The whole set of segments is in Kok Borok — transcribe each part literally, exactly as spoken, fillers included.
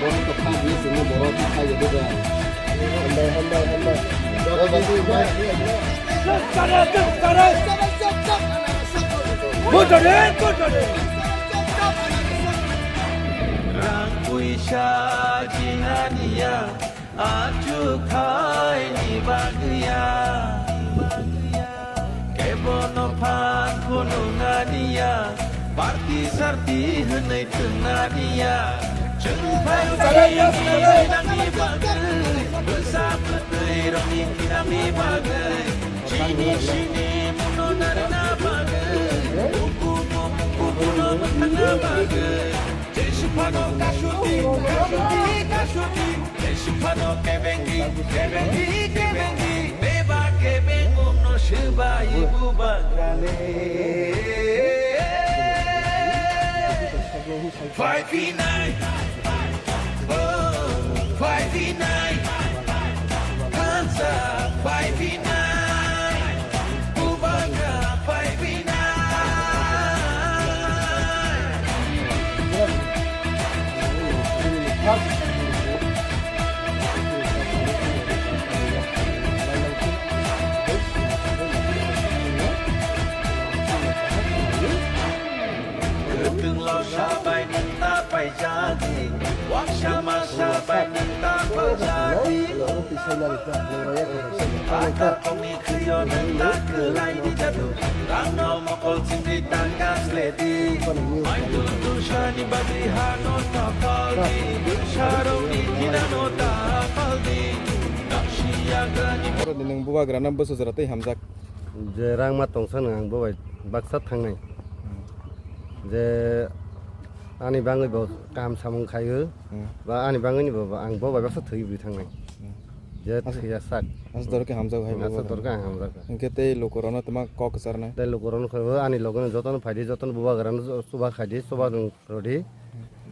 Borok to kha di sini borok kha ya de. Hambai, hambai, hambai. Rang puisa jinganiya, achu khaini bagwiya. Kebono phan khulunganiya, party sarti hwnwi thwnganiya. Chwng phai nangni bagwi, bwsa bwtwi rokni thinangni bagwi, chini sini muno narwkna bagwi, bukuno bukuno mwthangna bagwi. Jeswk phano kasuti, kasuti, kasuti. Jeswk phano kebengi, kebengi, kebengi. Beba kebengungno swbai bubagrale. Five nine. Oh, five nine. Hansa five nine. Bubagra five nine. Kwtwng losa bai nwng ta paijadi, waksa masa bai nwng ta paijadi. Aro twi sainani ta, nwng rw ya kha. Pata kongni khwio nwng ta kwlai di jadu, rangno mokol chingri tangka sledi. Mai dul dulsani bagwi hano ta paldi, dulsarokni thinano ta paldi. Daksi yagrani. Oro di nwng bubagrano bwsajwra tei hamjak. Je rang ma tongsa nwng ang bo bai baksa thangnai. Hmm. Je ani bangwi bo kaham samung khaio, hmm, ba ani bangwini bo ang bo bai baksa thwi bwi thangnai. Hmm. Je as-, thwiya sak. Aswk dorkhe hamjago hai bo. Aswk dorkhe ang hamjakha. Hinkhe tei lukurokno twma kok kwcharnai. Tei lukurokno khaio ani logono jotono phaidi, jotono bubagrano chuba khaidi, chuba rwdi.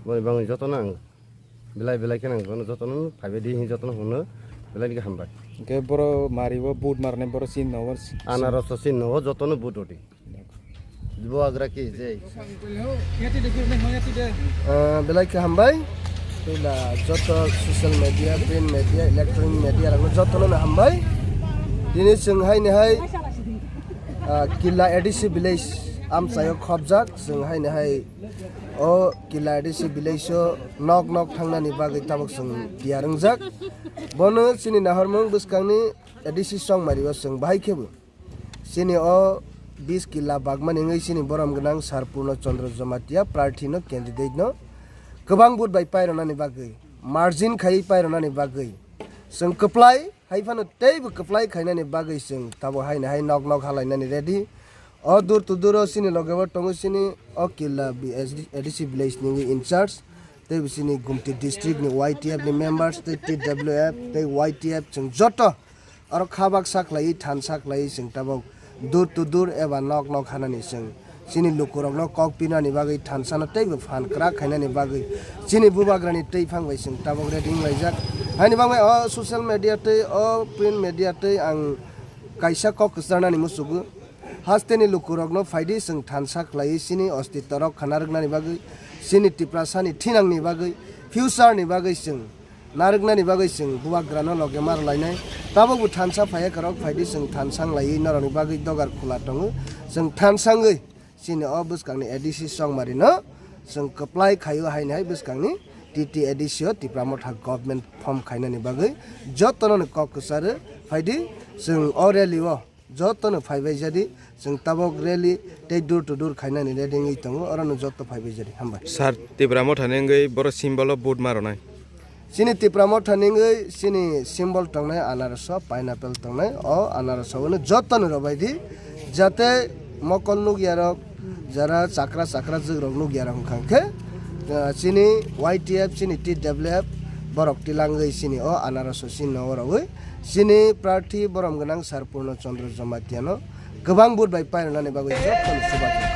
Boni bangwi jotono ang belai belai khe nang jotono phaibai di, jotono hwnno belai khe hambai. Hinkhe boro mari o vote marnai boro sin no. Anaros o sin no jotono vote rwdi. Bubagra ki jai. Ah, belai khe hambai. Tei la joto social media, print media, electronic media rokno jotono no hambai. Tini chwng hai ni hai, ah, Killa A D C village amchaio khopjak, chwng hai ni hai o Killa A D C village o nok nok thangnani bagwi tabuk chwng tiyar wngjak. Bono chini nahormung bwskangni A D C chongmari o chwng bahai khe bo. Chini o bis killa bagmani wngwi chini borom gwnang Sir Purno Chandra Jamatia prarthi no candidate no kwbang vote bai pairwnani bagwi, margin khaiwi pairwnani bagwi chwng kwplai hai phano teibo kwplai khainani bagwi chwng tabuk haino hai nok nok halainani ready. O door to door o chini loge o tongo chini o killa bi-, A D C village ni wngwi in charge, teibo chini Gumti district ni Y T F ni members tei T W F tei Y T F chwng joto aro kha baksa khlaiwi thansa khlaiwi chwng tabuk dur to dur eba nok nok hanani chwng chini lukurokno kok pinani bagwi thansano teibo phan kwrak khainani bagwi chini bubagrani twiphang bai chwng tabuk ready wnglaijak. Haini bagwi o social media tei o print media tei ang kaisa kok kwcharnani muchugo. Hasteni lukurokno phaidi chwng thansa khlaiwi chini ostittorok khana rwknani bagwi, chini Tiprasani thinangni bagwi, future ni bagwi chwng narwknani bagwi chwng bubagrano loge ma rwlainai. Tabukbo thansa phaiya kwrok phaidi chwng thansa wnglaiwi norokni bagwi dogar khula tongo. Chwng thansa wngwi chini o bwskangni A D C chongmarino chwng kwplai khaio haini hai bwskangni T T A D C o Tipra Motha government form khainani bagwi jotono ni kok kwcharo phaidi chwng o rally o jotono phaibai jadi chwng tabok rally tei door to door khainani ready wngwi tongo orono joto phaibai jadi hambai. Sir, Tipra Motha ni wngwi boro symbol o vote ma rwnai. Chini Tipra Motha ni wngwi chini symbol tongnai anaroso, pineapple tongnai, o anaroso hwnwi jotono rwbaidi, jate mokol nukyarok, jara chakra chakra jwkrok nukyarok wngkha khe, ah, chini Y T F, chini T W F borok tilangwi chini o anaroso chini nogo rogwi chini prarthi borom gwnang Sir Purno Chandra Jamatia no kwbang vote bai pairwnani bagwi jotono chubachu.